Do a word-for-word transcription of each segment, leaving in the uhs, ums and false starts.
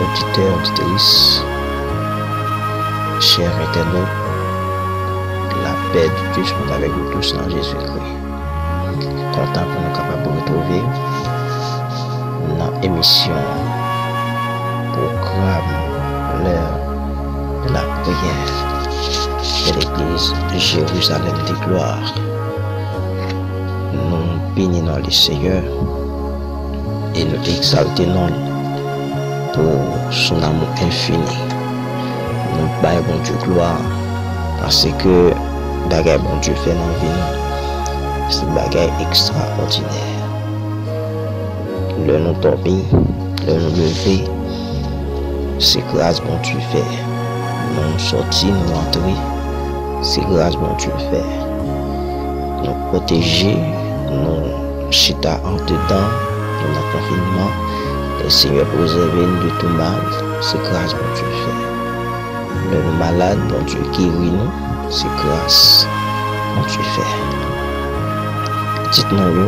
Oditè, oditris, chè entènot, lapè de Dye sot avèk nou tous nan Jezikri. Kontan pou nou kapab retwouve nan emisyon pwogram L'heure de la prière de l'église Jérusalem de Gloire. Nou beni non Lesenyè e nou egzalte non l pou son amou enfini. Nou bay Bondye glwa paske bagay Bondye fè nan vi nou se bagay ekstraòdinè. Lè nou dòmi, lè nou leve, se gras Bondye fè. Nou sòti, nou antre, se gras Bondye fè. Nou pwoteje, nou chita andedan, nou nan konfinman. Lesenyè prezève n de tou mal, se gras Bondye fè. Lè nou malad, Bondye geri nou, se gras Bondye fè. Pitit nou yo,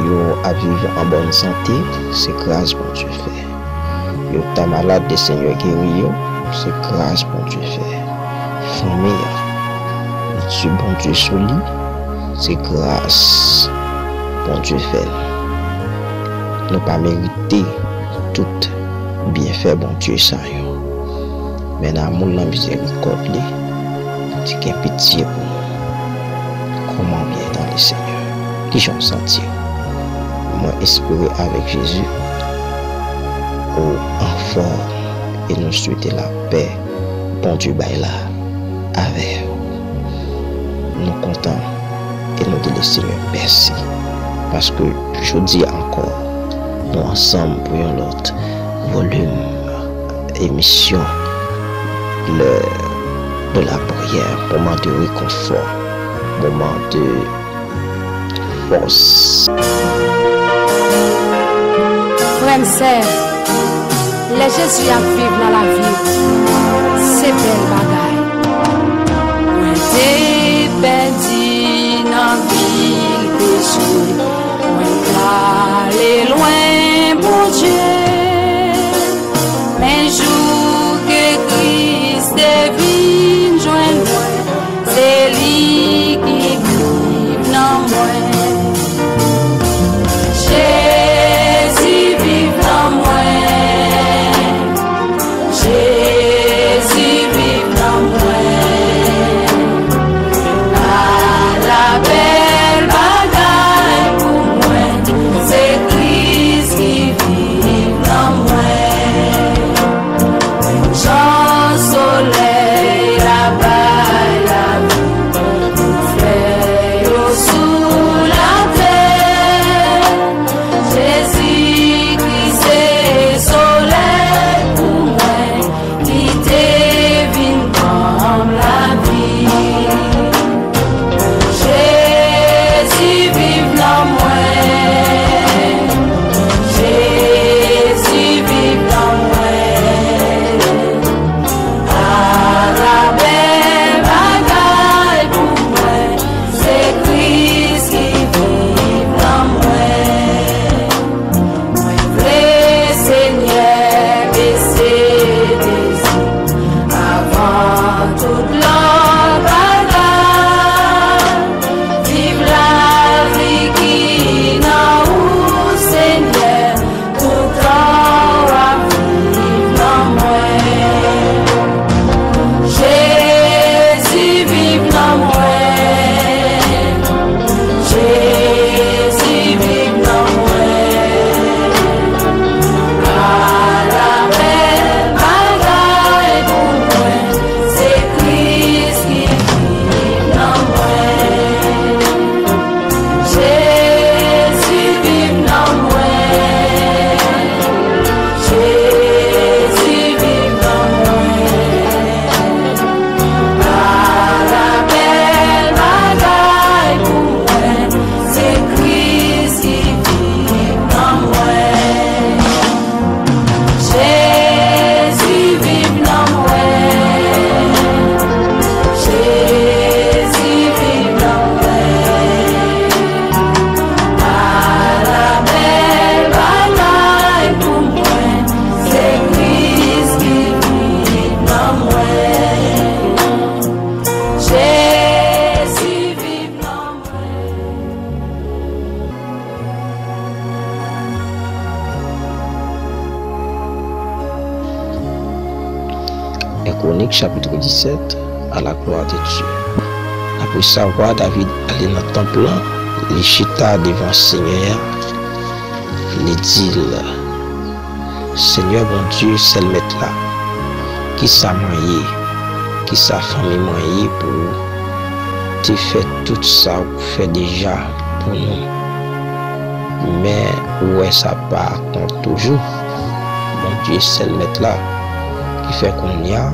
yo ap viv an bòn sante, se gras Bondye fè. Yo ta malad, Lesenyè geri yo, se gras Bondye fè. Fanmi an, nou di Bondye sou li, se gras Bondye fè. Nou pa merite tout byenfè Bondye sa yo. Men nan amou l, nan mizèrikòd li, li gen pitye pou nou. Kòman w ye nan Lesenyè? Kijan w santi w? Mwen espere avèk Jezi, ou anfòm e nou swete lapè Bondye bay la avè w. Nou kontan e nou di Lesenyè mèsi paske jodi a ankò nou ansanm pou yon lòt volim emisyon L'heure de la prière, moman de rekonfò, moman de fòs. Frè m, sè m, lè Jezi ap viv nan lavi w, se bèl bagay. Mwen te pèdi nan vil peche, mwen t ale lwen Bondye. Men jou ke Kris te vin jwenn mwen, se li ki viv nan mwen. Jezi viv nan mwen. Jezi viv En Chroniques chapitre dix-sept, à la gloire de Dieu. Apre sa, wa David ale nan tanp lan, li chita devan Senyè a, li di l, Senyè Bondye, sèl Mèt la, kisa mwen ye, kisa fanmi mwen ye pou ou te fè tout sa ou fè deja pou nou? Men ou wè sa pa kont toujou. Bondye, sèl Mèt la, ki fè kounye a,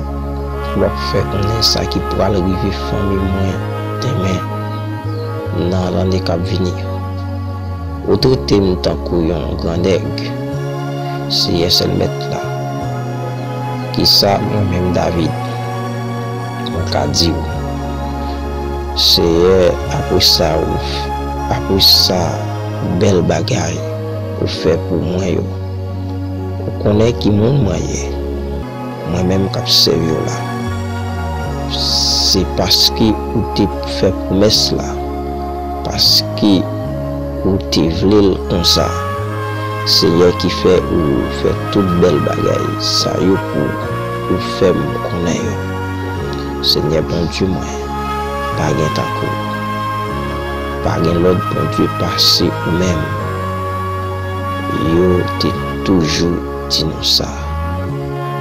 w ap fè konnen sa ki pral rive fanmi mwen demen nan lane k ap vini yo. Ou trete m tankou yon gran nèg, Senyè sèl Mèt la. Kisa mwen menm David, mwen ka di w? Seyè, apre sa ou, apre sa bèl bagay ou fè pou mwen yo, ou konnen ki moun mwen ye. Mwen menm k ap sèvi w la. Se paske ou te fè pwomès la, paske ou te vle l konsa. Senyè ki fè ou fè tout bèl bagay sa yo pou ou fè m konnen yo. Senyè Bondye mwen, pa gen tankou w. Pa gen lòt Bondye pase ou menm. Yo te toujou di nou sa.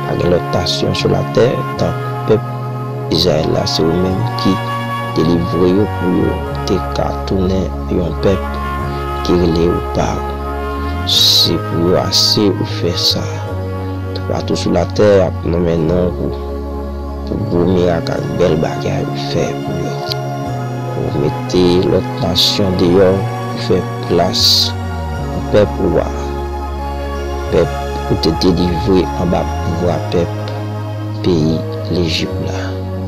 Pa gen lòt nasyon sou latè tankou pèp Izrayèl la, se ou menm ki delivre yo pou yo te ka tounen yon pèp ki rele ou pa ou. Se pou yo ase ou fè sa. Toupatou sou latè ap nonmen non ou pou gwo mirak ak bèl bagay ou fè pou yo. Ou mete lòt nasyon deyò pou fè plas pou pèp ou a. Pèp ou te delivre anba pouvwa pèp peyi Lejip la.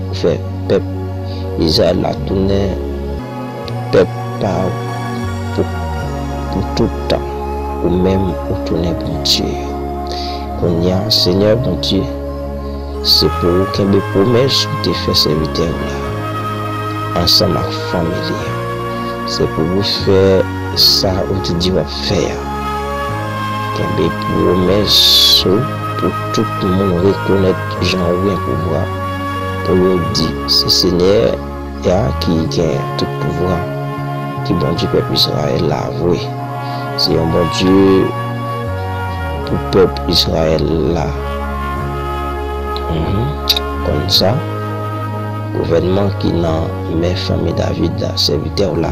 Ou fè pèp Izrayèl la tounen pèp pa w pou, pou tout tan. Ou menm ou tounen Bondye yo. Kounye a, Senyè Bondye, se pou ou kenbe pwomès ou te fè sèvitè w la, ansanm ak fanmi li a. Se pou ou fè sa ou te di w ap fè a. Kenbe pwomès ou pou tout moun rekonèt jan ou gen pouvwa, pou yo di, se Senyè a ki gen tout pouvwa, ki Bondye pèp Izrayèl la vre. Se yon Bondye pou pèp Izrayèl la. Mhm. Konn sa, gouvènman ki nan men fanmi David la, sèvitè w la,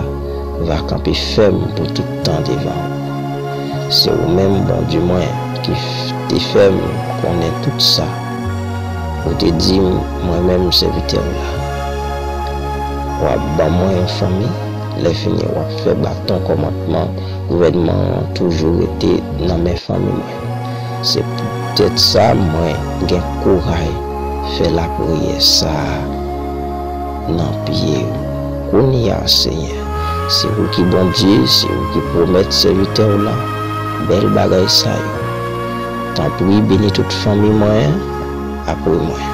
va kanpe fèm pou tout tan devan ou. Se ou menm, Bondye mwen, ki f-, te fè m konnen tout sa. Ou te di m, mwen menm, sèvitè w la, w ap ban mwen yon fanmi, lè fini, w ap fè baton kòmandman gouvènman an toujou rete nan men fanmi mwen. Se poutèt sa mwen gen kouraj fè lapriyè sa a nan pye w. Kounye a, Senyè, se ou ki Bondye, se ou ki pwomèt sèvitè w la bèl bagay sa yo. Tanpri, beni tout fanmi mwen an apre mwen,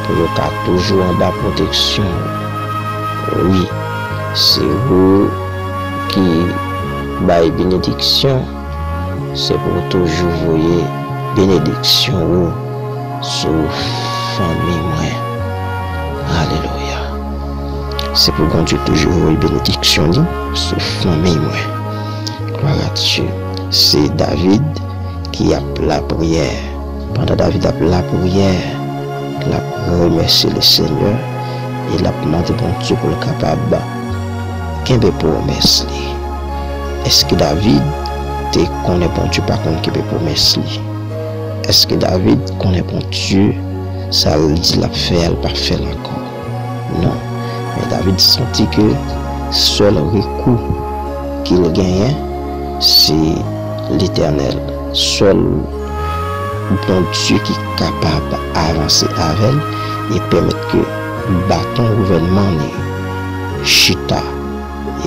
pou yo ka toujou anba pwoteksyon ou. Wi, se ou ki bay benediksyon, se pou w toujou voye benediksyon ou sou fanmi mwen. Alelouya. Se pou Bondye toujou voye benediksyon li sou fanmi mwen. Glwa a Dye. Se David ki ap lapriyè. Pandan David ap lapriyè, l ap remèsye Lesenyè e l ap mande Bondye pou l kapab kenbe pwomès li. Èske David te konnen Bondye pa konn kenbe pwomès li? Èske David konnen Bondye, sa l di l ap fè a, l pa fè l ankò? Non. Men David santi ke sèl rekou ke l genyen, se Letènèl. Sèl Bondye ki kapab avanse avè l e pèmèt ke baton gouvènman li chita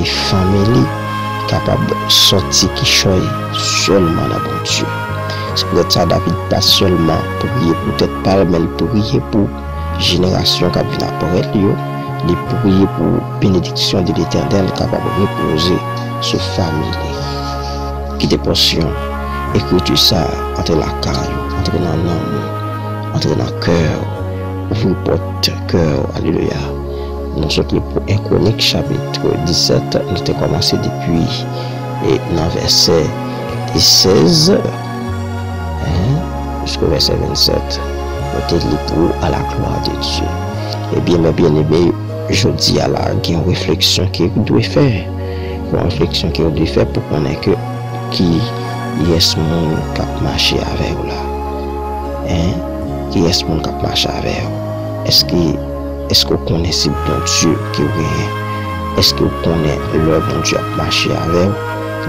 e fanmi li kapab sòti kichòy sèlman nan Bondye. Se poutèt sa David pa sèlman priye pou tèt pa l, men l priye pou jenerasyon k ap vin apre l yo. Li priye pou benediksyon de Letènèl kapab repoze sou fanmi li. Kite pòsyon ekriti sa a antre lakay ou, antre nan nanm ou, antre nan kè ou. Ouvri pòt kè w, alelouya. Nou sot li pou en Kwonik chapit disèt, nou te kòmanse depi e nan vèsè sèz, en, jiska vèsè vennsèt. Nou te li pou à la gloire de Dieu. Ebyen, mè byeneme, jodi a la, gen yon refleksyon ke w dwe fè. Gen yon reflekssion ke w dwe fè pou konnen ke kiyès moun k ap mache avè w la. En? Kiyès moun k ap mache avè w? Èske, èske w konnen se Bondye ke w genyen? Èske w konnen lè Bondye ap mache avè w,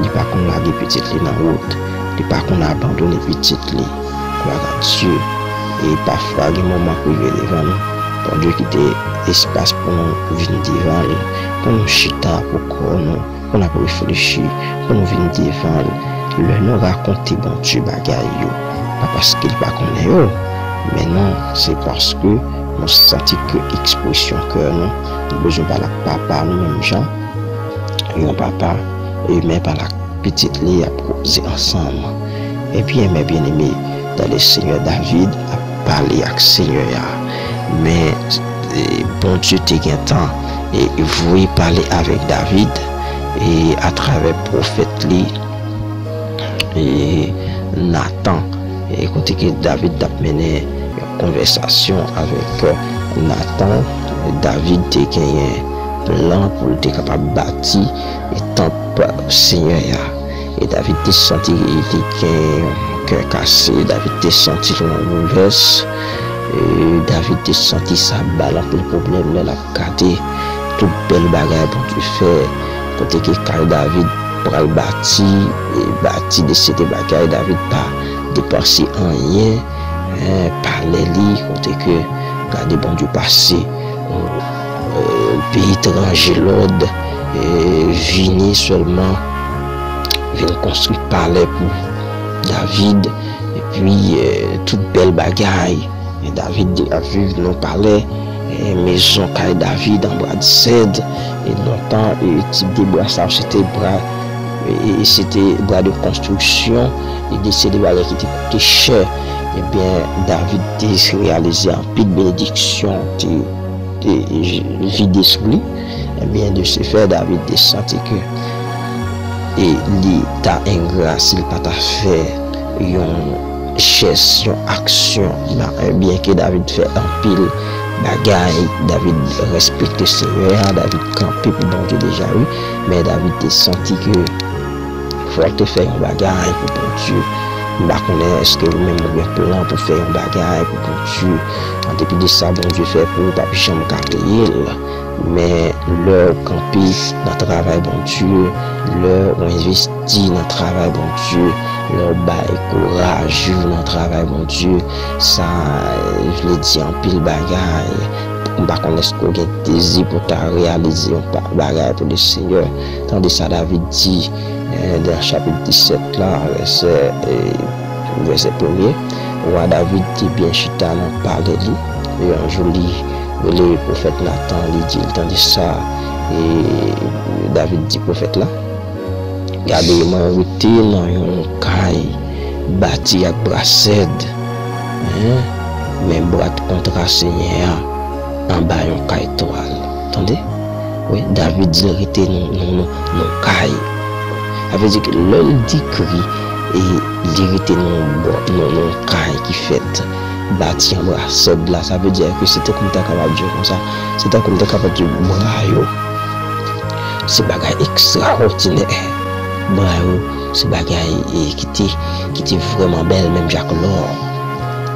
li pa konn lage pitit li nan wout, li pa konn abandone pitit li? Gloire à Dieu. E pafwa, gen moman k rive devan nou, Bondye kite espas pou nou vin devan l, pou nou chita pou kò nou, pou n ap reflechi, pou nou vin devan l. Lè nou rakonte Bondye bagay yo, pa paske l pa konnen yo, men non, se paske nou santi ke ekspresyon kè nou, nou bezwen pale ak Papa nou menm jan yon papa imen pale ak pitit li ap koze ansanm. Ebyen, mè byeneme, tande Senyè, David ap pale ak Senyè a. Men, e, Bondye te gentan, e, voye pale avèk David, e, atravè pwofèt li, e, Natan, e, kote ke David t ap mennen yon konvèsasyon avèk Natan. David te genyen plan pou l te kapab bati e tanp Senyè a. E David te santi li gen yon kè kase, David te santi l nan yon boulvès. E David te santi sa ba l anpil pwoblèm lè l ap gade tout bèl bagay Bondye fè, kote ke kay David pral bati, e bati de seri de bagay, David pa depanse anyen, en, palè li, kote ke gade Bondye pase, e, peyi etranje lòd, e, vini sèlman, vin konstwi palè pou David, epi, e, tout bèl bagay. E David ap viv nan palè, e, mezon kay David an bwa de sèd, e lontan, e, tip de bwa sa yo, se te bwa, e, e, se te bwa de konstriksyon, e de seri de bagay ki te koute chè. Ebyen, David te reyalize anpil benediksyon te, te vide sou li. Ebyen, de se fè, David te santi ke, e, li ta engra si l pa ta fè yon jès, yon aksyon. Byenke David fè anpil bagay, David respekte Senyè a, David kanpe pou Bondye deja, wi, men David te santi ke fò l te fè yon bagay pou Bondye. M pa konnen èske ou menm ou gen plan pou fè yon bagay pou Bondye. An depi de sa Bondye fè pou ou, p ap janm ka peye l. Men lè w kanpe nan travay Bondye, lè w envesti nan travay Bondye, lè w bay kouraj ou nan travay Bondye, sa, eh, vle di anpil bagay. M pa konn èske w gen dezi pou w ta reyalize yon pa-, bagay pou le Senyè. Tande sa David di, eh, nan chapit disèt la, vèsè, eh, vèsè premye. Wa David te byen chita nan palè li. E yon jou li rele pwofèt Natan, li di l, tande sa, e David di pwofèt la, gade, mwen rete nan yon kay bati ak bra sèd, en, men bwat kontra Senyè a anba yon kay twal. Tande? Wi, David di l rete nan, nan, nan, nan kay. Sa vle di ke lè l dekri, e li rete nan yon bò, nan, nan yon kay ki fèt bati an bra sèd la, sa vle di ke se tankou m ta kapab di konsa, se tankou m ta kapab di bra yo, se bagay ekstraòdinè. Bra yo, se bagay, e, ki te, ki te vrèman bèl, menm jan ak lò.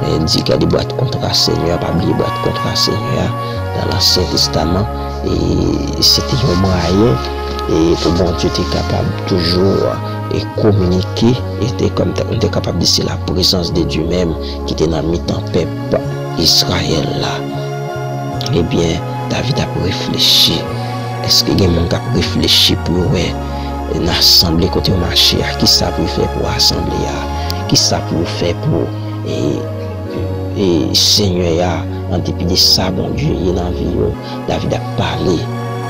E di, gade bwat kontra Senyè a, pa bliye bwat kontra Senyè a, nan Lansyen Testaman, e se te yon mwayen, e pou Bondye te kapab toujou, e kominike, e te kòm ta-, nou te kapab di se la prezans de Dye menm ki te nan mitan pèp Izrayèl la. Ebyen, David ap reflechi. Èske gen moun k ap reflechi pou yo wè nan asanble kote yo mache a, kisa pou yo fè pou asanble a? Kisa pou yo fè pou, e, e, Senyè a, an depi de sa Bondye ye nan vi yo? David ap pale.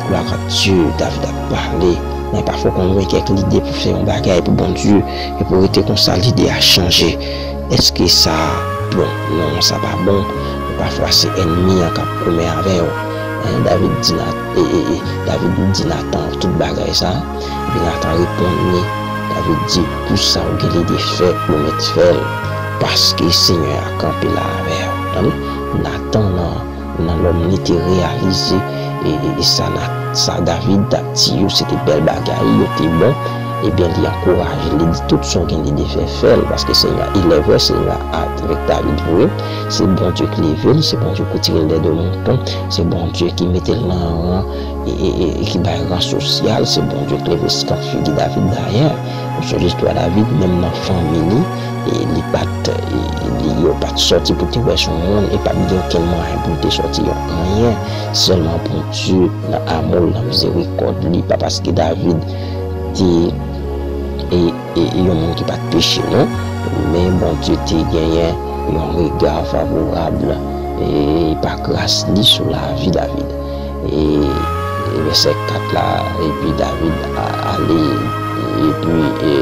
Gloire à Dieu, David ap pale. Men pafwa w konn gen kèk lide pou fè yon bagay pou Bondye, epi w rete konsa, lide a chanje. Èske sa bon? Non, sa pa bon. Pafwa se ènmi an k ap goumen avè w. David di Natan tout bagay sa. Epi Natan reponn li, David di, pou sa w gen lide fè, ou mèt fè l, paske Senyè a kanpe la avè w. Tande? Natan nan nan lòm li te reyalize e sa sa David t ap di yo se te bèl bagay, yo te bon. Ebyen, li ankouraje l, li di tout sa w gen lide fè, fè l, paske Senyè a, e lè vrè Senyè a avèk David vre. Se Bondye k leve l, se Bondye k retire l dèyè de mouton, se Bondye ki mete l nan ran e ki bay ran sosyal, se Bondye k leve skanp figi David. Dayè, ou sonje istwa David, menm nan fanmi li, e li pa t, e li, yo pa t sòti pou te wè s on moun, e pa t gen okenn mwayen pou l te sòti yon anyen. Sèlman Bondye, nan amou l, nan mizerikòd li, pa paske David te e, e, e yon moun ki pa t peche, non, men Bondye te genyen yon rega favorab, e pa gras li sou lavi David. E, e vèsè kat la, epi David a, ale, epi, e,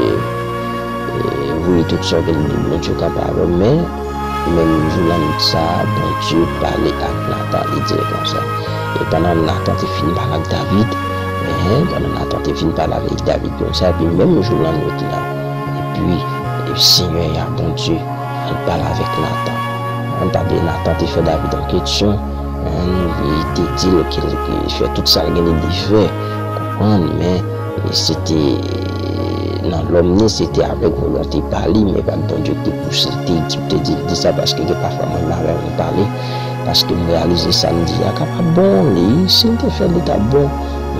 e, voye tout sa w gen li di Bondye kanpe avè w, men, menm jou lannwit sa a, Bondye pale ak Natan, li di l konsa. E pandan Natan te fin pale ak David, enhen, pandan Natan te fin pale avèk David konsa, epi menm jou lannwit la, epi, e Senyè a, Bondye, al pale avèk Natan. Ann pa bliye, Natan te fè David yon kesyon, enhen, li te di l ke l fè tout sa l gen li fè, konprann, men e se te nan lòm li, se te avèk volonte pa li, men pa t Bondye ki te pouse l, te di, te di l di sa, paske gen pafwa mwen menm avè w nou pale, paske m reyalize sa m di a ka pa bon, li, si l te fè l, li t ap bon,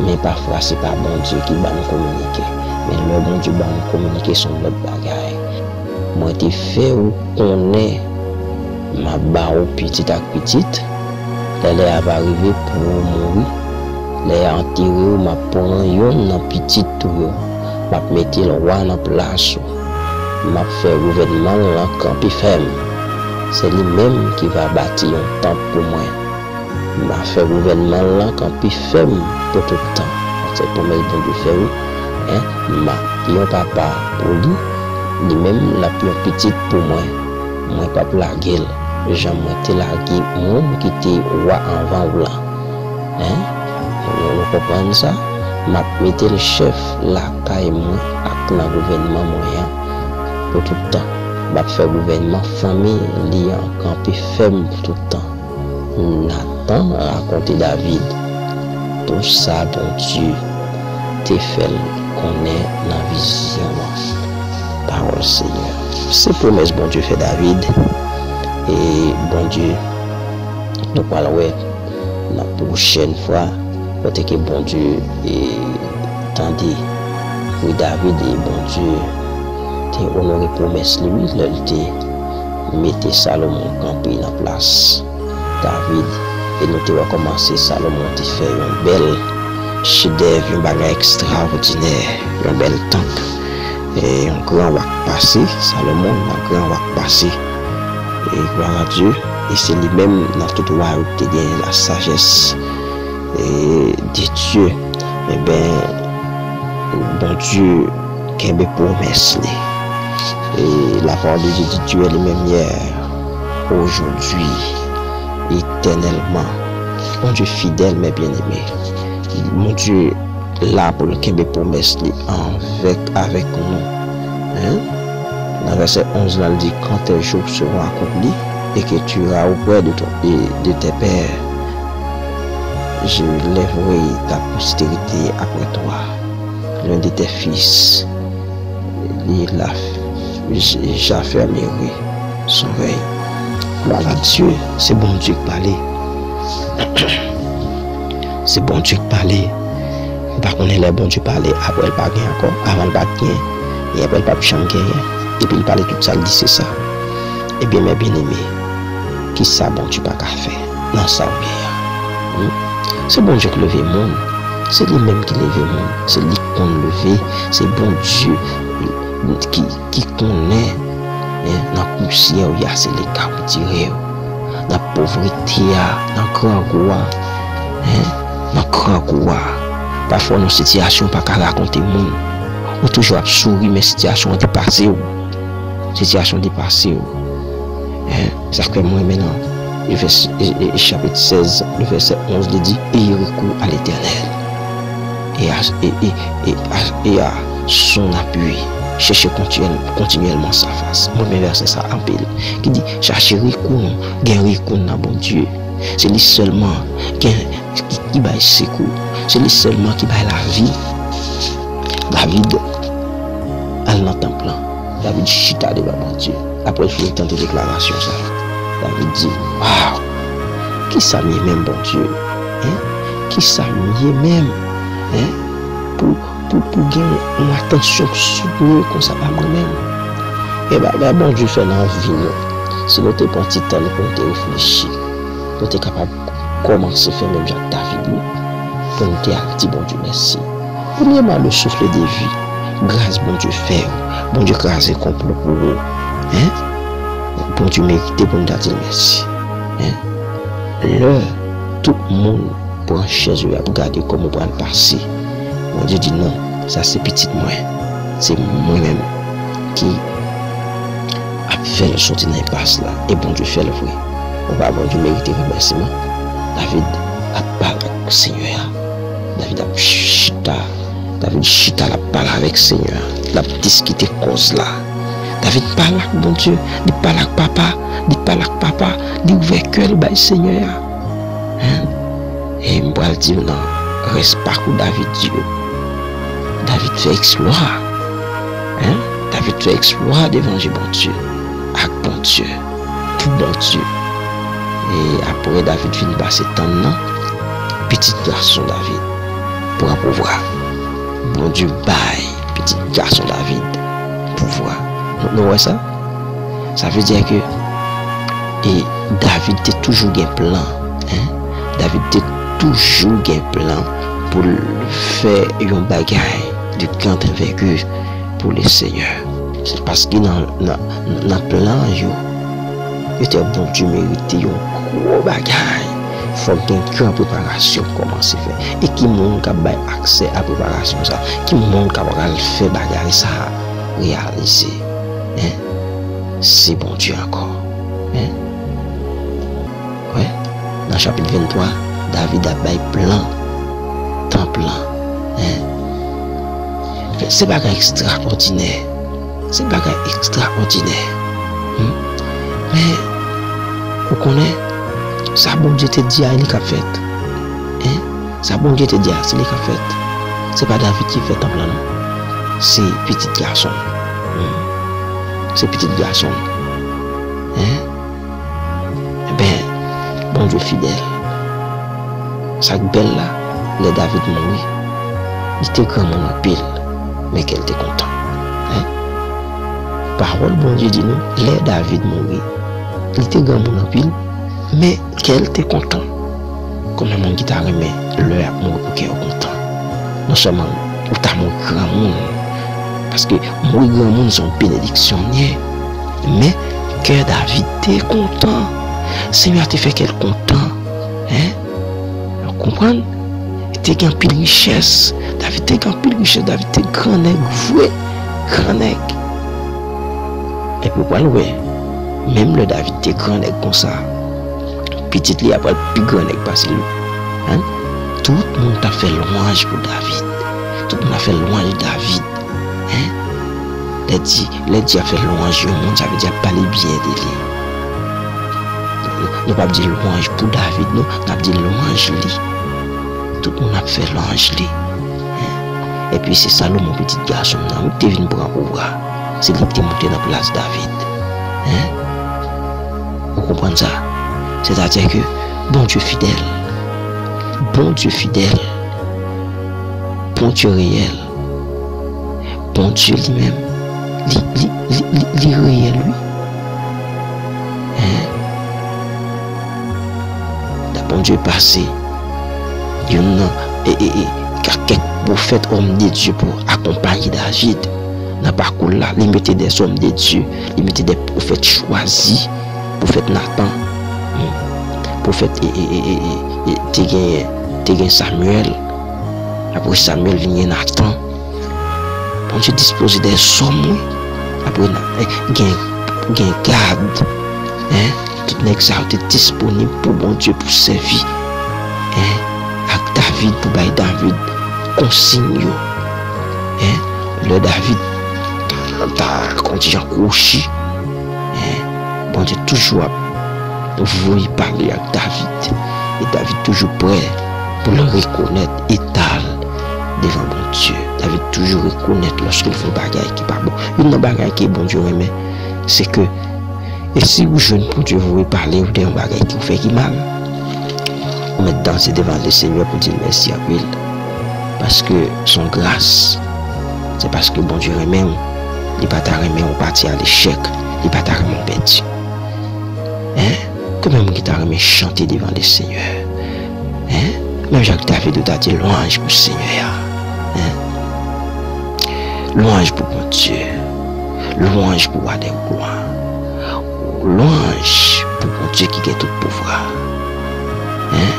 men pafwa se pa Bondye ki ban nou kominike, men lè Bondye ban nou kominike, se yon lòt bagay. Mwen te fè w konnen m ap ba w pitit ak pitit, lè lè a va rive pou w mouri, lè y a antere w, m ap pran yonn nan pitit ou yo, m ap mete l wa nan plas ou. M ap fè gouvènman l lan kanpe fèm. Se li menm ki va bati yon tanp pou mwen. M ap fè gouvènman l lan kanpe fèm pou tout tan. Se pwomès Bondye fè wi. Hein? M ap yon papa pou li, li menm l ap yon pitit pou mwen. Mwen p ap lage l, jan mwen te lage moun ki te wa anvan w lan. Hein? Nou, nou konprann sa? M ap mete l chèf lakay mwen ak nan gouvènman mwen an pou tout tan. M ap fè gouvènman fanmi li an kanpe fèm pou tout tan. Natan rakonte David tou sa Bondye te fè l konnen nan vizyon an. Pawòl Senyè. Se pwomès Bondye fè David. E Bondye, nou pral wè nan pwochèn fwa, kote ke Bondye, e, tande pri David, e Bondye te onore pwomès li, wi, lè l te mete Salomon kanpe nan plas David. E nou te wè kòman se Salomon te fè yon bèl chedèv, yon bagay ekstraòdinè, yon bèl tanp. E yon gran wa k pase, Salomon, yon gran wa k pase. E glwa a Dye, e se li menm nan tout wa yo ki te genyen la sajès, e, de Dye. Enben, Bondye kenbe pwomès li. E la parole de Dieu dit, Dieu est le même hier, aujourd'hui, éternellement. Bondye fidèl, mes bien-aimés. Bondye la pou l kenbe pwomès li avèk, avèk nou. Hein? Nan vèsè onz la, l di, quand tes jours seront accomplis et que tu iras auprès de ton, et de tes pères, je lèverai ta postérité après toi, l'un de tes fils, et la, j'affermirai son règne. Glwa a Dye, se Bondye k pale. Se Bondye k pale. Ou pa konnen lè Bondye pale, apre l pa gen ankò, avan l pa t gen, e apre l p ap janm genyen. Depi l pale, tout sa l di se sa. Ebyen, mes bien-aimés, kisa Bondye pa ka fè nan sa w gen an? Hmm? Se Bondye k leve moun. Se li menm ki leve moun. Se li k konn leve. Se Bondye ki, ki konnen, hein, nan pousyè w ye a, se li k ka retire w. Nan povrete a, nan grangou a, hein, nan grangou a. Pafwa, nan sitiyasyon w pa ka rakonte moun. Ou toujou ap souri, men sitiyasyon an depase w. Sitiyasyon depase w. Hein, sa k fè m renmen nan e vès-, e, e, e chapit sèz, le vèsè onz, li di, ayez recours à l'Éternel et à, et, et, et à, et à son appui. Cherchez continuel-, continuellement sa face. Mwen renmen vèsè sa anpil. Ki di, chache rekou nou, gen rekou nan Bondye. Se li sèlman gen, ki, ki bay sekou. Se li sèlman ki bay lavi. David al nan tanp lan. David chita devan Bondye. Apre l fin tande deklarasyon sa, David di, waw! Kisa m ye menm, Bondye? Hein? Kisa m ye menm? Hein? Pou, pou, pou gen yon atansyon soutni konsa a mwen menm? E bagay Bondye fè nan vi nou, si nou te pran ti tan nou pou nou te reflechi, nou te kapab kòmanse fè menm jan ak David, wi. Pou nou te al di Bondye mèsi. Premyèman, le souffle de vie. Gras Bondye fè w. Bondye kraze konplo pou ou. Hein? Bondye merite pou nou ta di l mèsi. Hein? Lè tout moun pran chèz yo, y ap gade kòman w pral pase. Bondye di, non, sa se pitit mwen. Se mwen menm ki ap fè l soti nan enpas la. E Bondye fè l vre. Ou pa Bondye merite remèsiman. David ap pale ak Senyè a. David ap chita. David chita, l ap pale avèk Senyè a. L ap diskite kòz la. David pale ak Bondye. Li pale ak Papa. Li pale ak Papa. Li ouvè kè l bay Senyè a. Hein? E m pral di w nan rès pakou David yo. David fè eksplwa. Hein? David fè eksplwa devan je Bondye. Ak Bondye. Pou Bondye. E apre David fin pase tann nan, pitit gason David pran pouvwa. Bondye bay pitit gason David pouvwa. Nou, nou wè sa? Sa vle di ke, e, David te toujou gen plan, hein? David te toujou gen plan pou l fè yon bagay de grande envergure pour le Seigneur. Se paske nan, nan, nan plan yo, yo te Bondye merite yon gwo bagay. Fòk gen gran preparasyon kòmanse fè. E ki moun k ap bay aksè a preparasyon sa? Ki moun k ap pral fè bagay sa reyalize? Hein? Se Bondye ankò. Hein? Wè, nan chapit venntwa, David ap bay plan tanp lan. Hein? Se bagay ekstraòdinè. Se bagay ekstraòdinè. Hmm? Men, ou konnen, sa Bondye te di a, li k ap fèt. Hein? Sa Bondye te di a, se li k ap fèt. Se pa David ki fè tanp lan, non. Se pitit gason l. Hmm. Se pitit gason l. Hein? Enben, Bondye fidèl. Sa k bèl la, lè David mouri, li te granmoun anpil, men kè l te kontan. Hein? Pawòl Bondye di nou, lè David mouri, li te granmoun anpil, men kè l te kontan. Konbyen moun ki ta renmen lè y ap mouri pou kè yo kontan? Non sèlman ou ta mouri granmoun, paske mouri granmoun se yon benediksyon l ye, men kè David te kontan. Senyè a te fè kè l kontan. Hein? Ou konprann? Li te gen anpil richès. David te gen anpil richès. David te gran nèg vre. Gran nèg. Epi w pral wè, menm lè David te gran nèg konsa, pitit li a pral pi gran nèg pase l. Hein? Tout moun t ap fè lwanj pou David. Tout moun ap fè lwanj David. Hein? Lè di, lè di ap fè lwanj yon moun, sa vle di ap pale byen de li. Nou p ap di lwanj pou David, non, n ap di lwanj li. Tout moun ap fè lwanj li. Hein? Epi se Salomon, pitit gason m nan, wi, ki te vin pran pouvwa. Se li ki te monte nan plas David. Hein? Ou konprann sa? Sètadi ke Bondye fidèl. Bondye fidèl. Bondye reyèl. Bondye li menm, li, li, li, li, li reyèl, wi. Hein? Bondye pase youn nan, e, e, e, kèk pwofèt, òm de Dye pou akonpaye David nan pakou l la. Li mete de òm de Dye, li mete de pwofèt chwazi, pwofèt Natan, hmm, pwofèt, e, e, e, e, e, e, te gen, te gen Samyèl. Apre Samyèl vin gen Natan. Bondye dispoze de zòm, wi. Apre, na-, eh, gen, gen gad, hein, Nèg sa yo te disponib pou Bondye, pou sèvi, en, ak David, pou bay David konsiy yo. En, lè David ta, ta, kòmsi jan kwochi, en, Bondye toujou ap voye pale ak David. E David toujou prè pou l rekonèt eta l devan Bondye. David toujou rekonèt lòske l fè yon bagay ki pa bon. Youn nan bagay ke Bondye renmen, se ke, e si ou jwenn Bondye voye pale w de yon bagay ke w fè ki mal, ou mèt danse devan Lesenyè pou di l mèsi anpil. Paske se yon gras. Se paske Bondye renmen w. Li pa ta renmen w pati a lechèk. Li pa ta renmen w pèdi. En? Konbyen moun ki ta renmen chante devan Lesenyè? En? Menm jan ak David, ou ta di lwanj pou Senyè a. En? Lwanj pou Bondye. Lwanj pou Wa dè glwa. Lwanj pou Bondye ki gen tout pouvwa. En?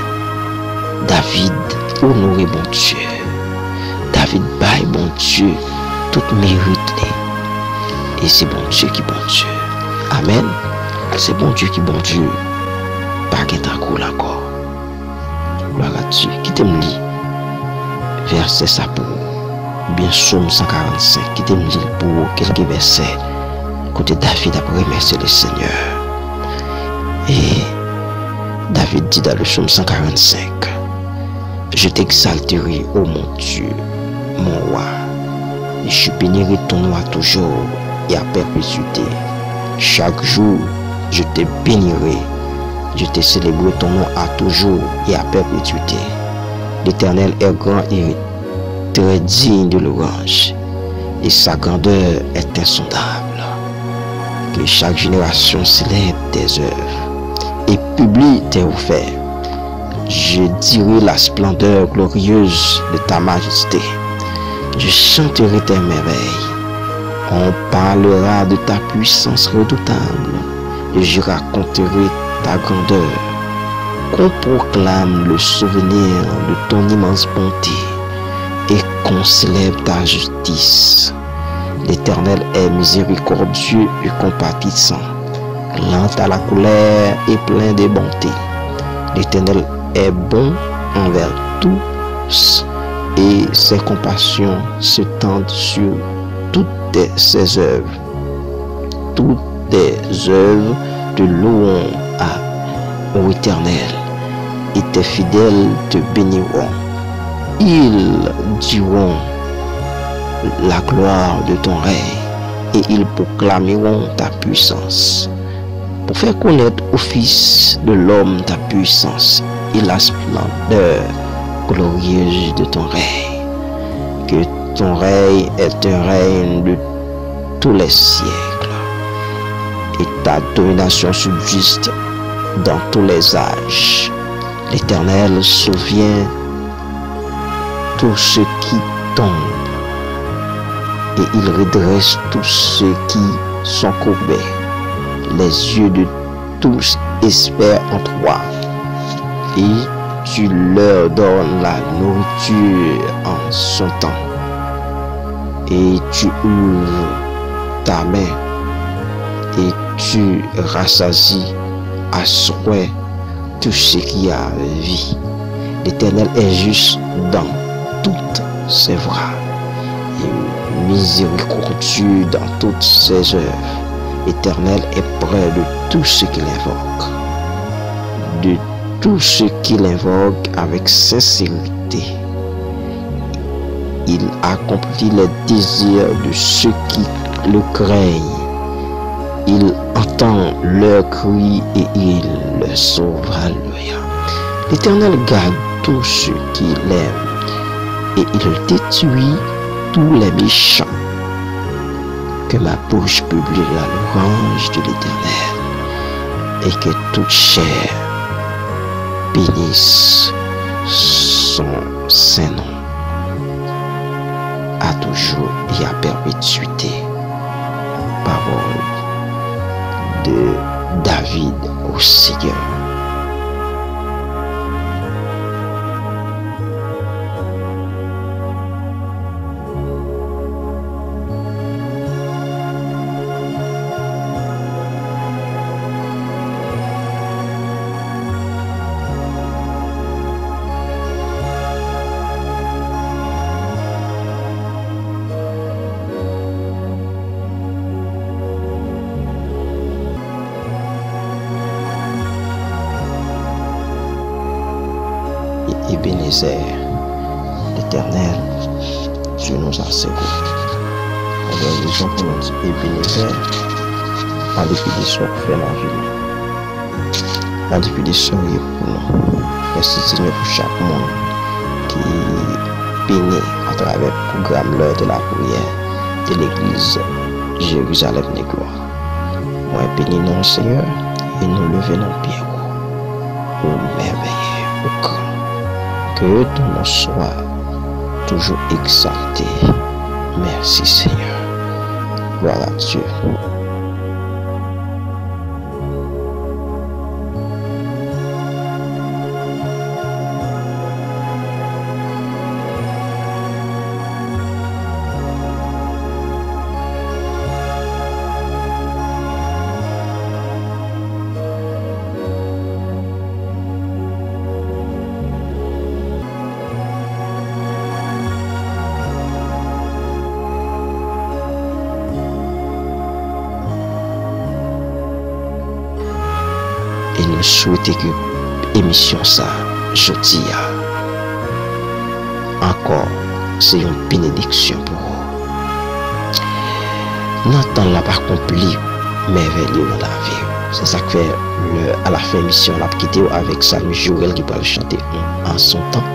David onore Bondye. David bay Bondye tout merit li. E se Bondye ki Bondye. Amèn. Se Bondye ki Bondye. Pa gen tankou l ankò. Glwa a Dye. Kite m li vèsè sa pou ou. Oubyen Sòm san karannsenk. Kite m li l pou ou, kèlke vèsè kote David ap remèsye Lesenyè. E David di dans le Psaume cent quarante-cinq, Je t'exalterai, ô mon Dieu, mon roi, et je bénirai ton nom à toujours et à perpétuité. Chaque jour, je te bénirai, je te célébrerai ton nom à toujours et à perpétuité. L'Éternel est grand et très digne de louange, et sa grandeur est insondable. Que chaque génération célèbre tes œuvres et publie tes hauts faits. Je dirai la splendeur glorieuse de ta majesté. Je chanterai tes merveilles. On parlera de ta puissance redoutable et je raconterai ta grandeur. Qu'on proclame le souvenir de ton immense bonté et qu'on célèbre ta justice. L'Éternel est miséricordieux et compatissant, lent à la colère et plein de bonté. L'Éternel est bon envers tous et ses compassions s'étendent sur toutes ses œuvres. Toutes tes œuvres te loueront, à, ô Éternel, et tes fidèles te béniront. Ils diront la gloire de ton règne et ils proclameront ta puissance. Pour faire connaître au Fils de l'homme ta puissance et la splendeur glorieuse de ton règne. Que ton règne est un règne de tous les siècles, et ta domination subsiste dans tous les âges. L'Éternel soutient tous ceux qui tombent, et il redresse tous ceux qui sont courbés. Les yeux de tous espèrent en toi, et tu leur donnes la nourriture en son temps. Et tu ouvres ta main, et tu rassasies à souhait tout ce qui a vie. L'Éternel est juste dans toutes ses voies et miséricordieux dans toutes ses œuvres. L'Éternel est près de tous ceux qui l'invoquent, de tous ceux qui l'invoquent avec sincérité. Il accomplit les désirs de ceux qui le craignent. Il entend leurs cris et il les sauve. Alléluia. L'Éternel garde tous ceux qui l'aiment et il détruit tous les méchants. Que ma bouche publie la louange de l'Éternel et que toute chair bénisse son saint nom à toujours et à perpétuité. Parole de David au Seigneur. Ebenezè, Letènèl, Dye nou sa se ou. Ebyen, rezon pou nou di Ebenezè, an depi de sa w fè nan vi nou, an depi de sa w ye pou nou. Mèsi, Senyè, pou chak moun ki beni atravè pwogram Lè de la Priyè de legliz Jerizalèm de Glwa. Mwen beni non w, Senyè, e nou leve nan pye w. Ou mèvèye, ou gran. Que ton nom soit toujours exalté. Merci, Seigneur. Gloire à Dieu. E nou swete ke emisyon sa, jodi a, ankò, se yon benediksyon pou ou. Nan tan l ap akonpli mèvèy li yo nan lavi w. Se sa k fè, lè, alafen emisyon, l ap kite w avèk Samy Jorel ki pral chante On, en son temps.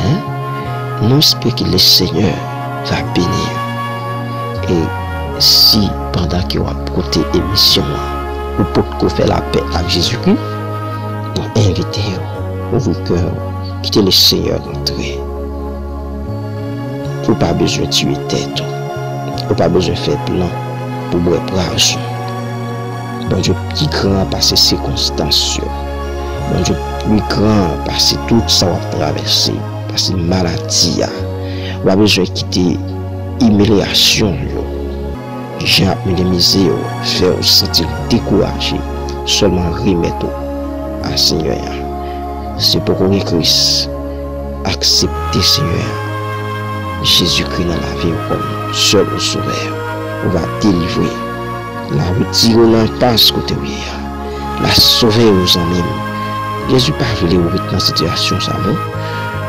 Hein? Nou espere ke le Seigneur va bénir. E si pandan ke w ap koute emisyon an, ou potko fè lapè ak Jezikri, nou envite w, ouvri kè w, kite le Seigneur rantre. Ou pa bezwen tiye tèt ou. Ou pa bezwen fè plan pou bwè pwason. Bondye pi gran pase sikonstans yo. Bondye pi gran pase tout sa w ap travèse, pase maladi a. Ou pa bezwen kite imilyasyon yo, jan y ap minimize w, fè w santi w dekouraje. Sèlman remèt ou a Senyè a. Si w poko gen Kris, aksepte Senyè a, Jezikri nan lavi w kòm sèl ou sovè. Ou va delivre. L a retire w nan enpas kote w ye a. L a sove w, zanmi m. Jezi pa vle w ret nan sitiyasyon sa non.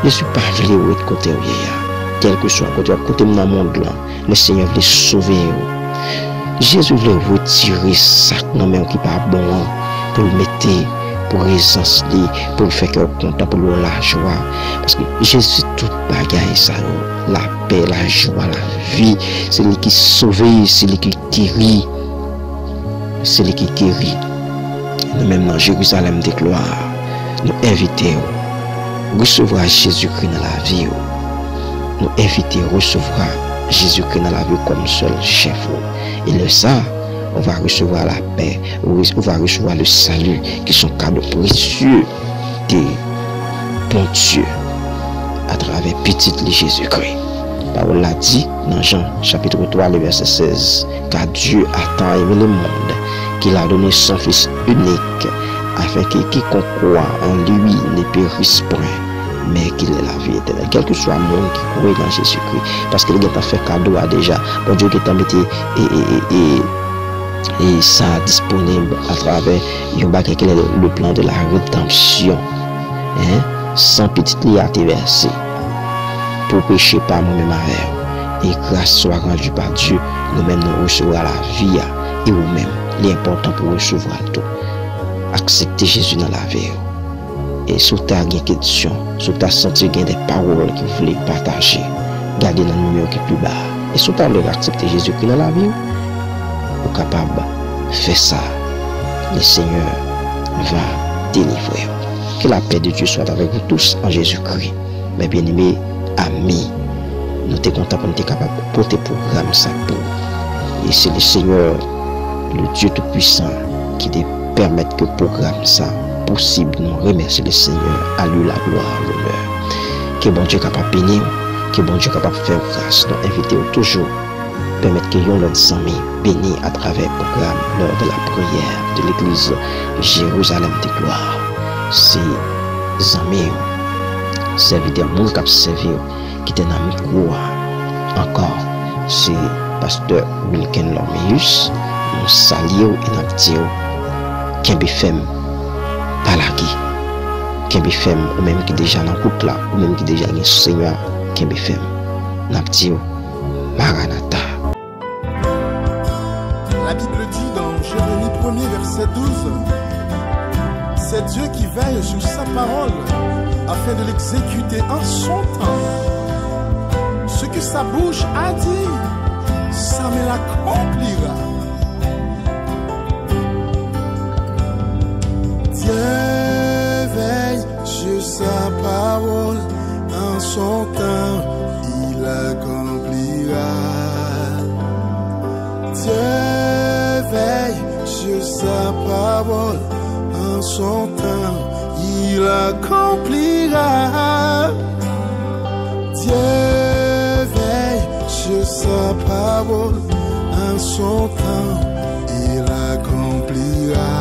Jezi pa vle w ret kote w ye a. Kèlkeswa kote w ap koute m nan mond lan, Lesenyè vle sove w. Jezi vle retire sa k nan men w ki pa bon an, pou l mete prezans li, pou l fè kè w kontan, pou l ba w lajwa. Paske Jezi tout bagay sa yo, lapè, lajwa, lavi, se li ki sove, se li ki geri. Se li ki geri. Nou menm nan Jerizalèm de glwa, nou envite w resevwa Jezikri nan lavi w. Nou envite w resevwa Jezikri nan lavi w kòm sèl chèf ou. E lè sa, ou va resevwa lapè, ou re-, ou va resevwa le salut, ki se yon kado presye de Bondye atravè Pitit li Jezikri. Pawòl la di nan Jan chapit twa, le vèsè sèz, Car Dieu a tant aimé le monde qu'il a donné son Fils unique, afin que quiconque croit en lui ne périsse point, mais qu'il ait la vie éternelle. Kèlkeswa moun ki kwè nan Jezikri, paske li gentan fè kado a deja. Bondye gentan mete e, e, e, e, e sa disponib atravè yon bagay ki rele le plan de la rédemption. Hein? San pitit li a te vèse pou peche pa mwen menm avè w. E grâce soit rendue par Dieu, nou menm nou resevwa lavi a. E ou menm, li enpòtan pou w resevwa l tou. Aksepte Jezi nan lavi w. E si w ta gen kesyon, si w ta santi gen de pawòl ke w vle pataje, gade nan nimewo ki pi ba a. E si w ta vle aksepte Jezikri nan lavi w, ou kapab fè sa. Le Seigneur va délivrer w. Que la paix de Dieu soit avec vous tous en Jésus-Christ. Mes bien-aimés amis, nou te kontan pou nou te kapab pote pwogram sa pou ou. E se le Seigneur, le Dieu Tout-Puissant, ki te pèmèt ke pwogram sa posib. Nou remèsye le Seigneur, à lui la gloire, l'honneur. Ke Bondye kapab beni w, ke Bondye kapab fè w gras. Nou envite w toujou pèmèt ke yon lòt zanmi beni atravè pwogram L'heure de la prière de l'église Jérusalem de Gloire. Se zanmi w, sèvitè, moun k ap sèvi w, ki te nan mikwo a. Ankò, se pastè Wilken Lormeus. Nou salye w e n ap di w, kenbe fèm, pa lage. kenbe fèm, ou menm ki deja nan wout la, ou menm ki deja gen Senyè a, kenbe fèm. N ap di w, Maranata. La Bible dit dans Jérémie premier, verset douze, c'est Dieu qui veille sur sa parole afin de l'exécuter en son temps. Ce que sa bouche a dit, ça me l'accomplira. Dieu veille sur sa parole, en son temps, il accomplira. Dieu veille sur sa parole, en son temps, il accomplira. Dieu veille sur sa parole, en son temps, il accomplira.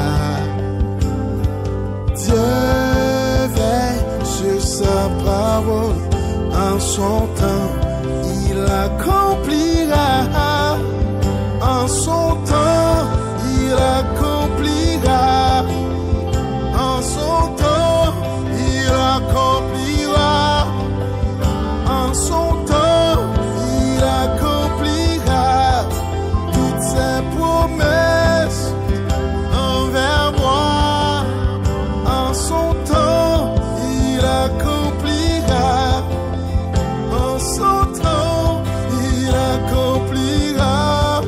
Dieu veille sur sa parole, en son temps, il accomplira. En son temps, il accomplira. En son temps, il accomplira. En son temps, il accomplira toutes ses promesses envers moi. En son temps, il accomplira. En son temps, il accomplira.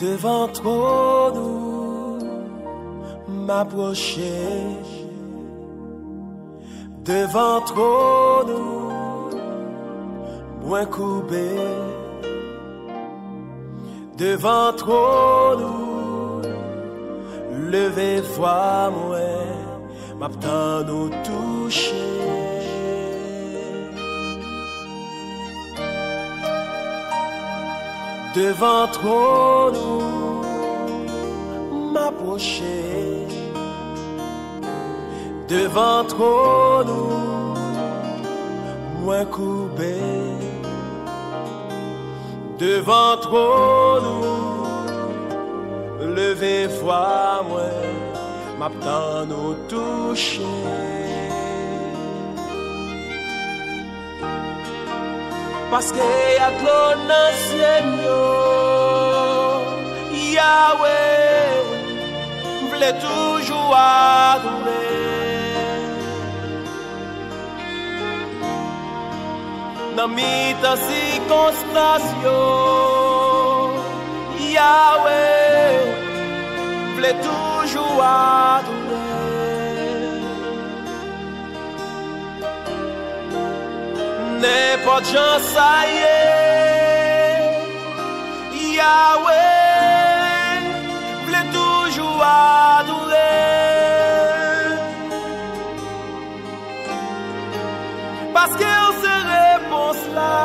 Devan twòn ou, m apwoche. Devan twòn ou, mwen koube. Devan twòn ou, leve vwa mwen, m ap tann ou touche. Devan twòn ou, m apwoche. Devan twòn ou, mwen koube. Devan twòn ou, leve vwa mwen, m ap tann ou touche. Paske y a dlo nan zye m yo, Yawe, m vle toujou adore. Nan mitan sikonstans yo, Yawe, m vle toujou adore. Nenpòt jan sa ye, Yawe, m vle toujou adore. Paske w se repons la.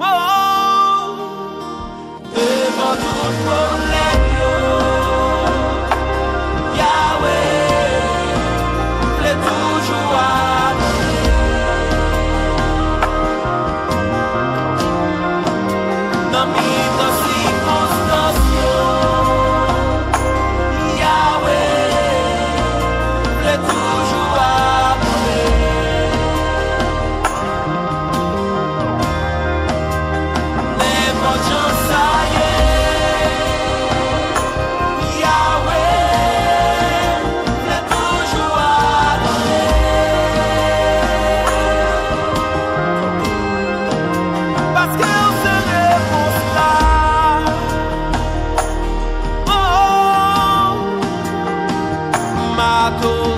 Oh, oh. Devan tout pwoblèm yo, Yawe, m vle toujou adore. Nan mitan sikonstans yo, Yawe, m vle toujou adore. Nenpòt jan sa ye, Yawe, m vle toujou adore. Paske w se repons la. Oh, oh, oh. M adore.